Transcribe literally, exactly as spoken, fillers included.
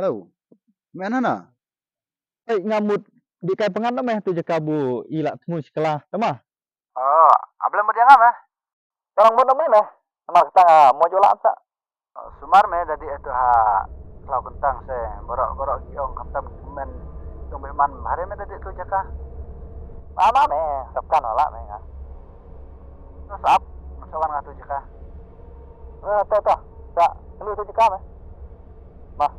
Hello. Men hana. Ei, nga mut di kai pangan na meh tu jaka bu ila tmu sikla. Tama. Oh, ablem mut yang meh. Tolong mut na meh meh. Amar kata nga mo jola sa. Sumar me dadi itu ha klau kentang se borok-borok giong khamtam men tung be man hari me dadi tu jaka. Mama me sapkan wala me nga. Sap sawan nga tu jaka. Eh, to to. Sa lu tu jaka me. Ma.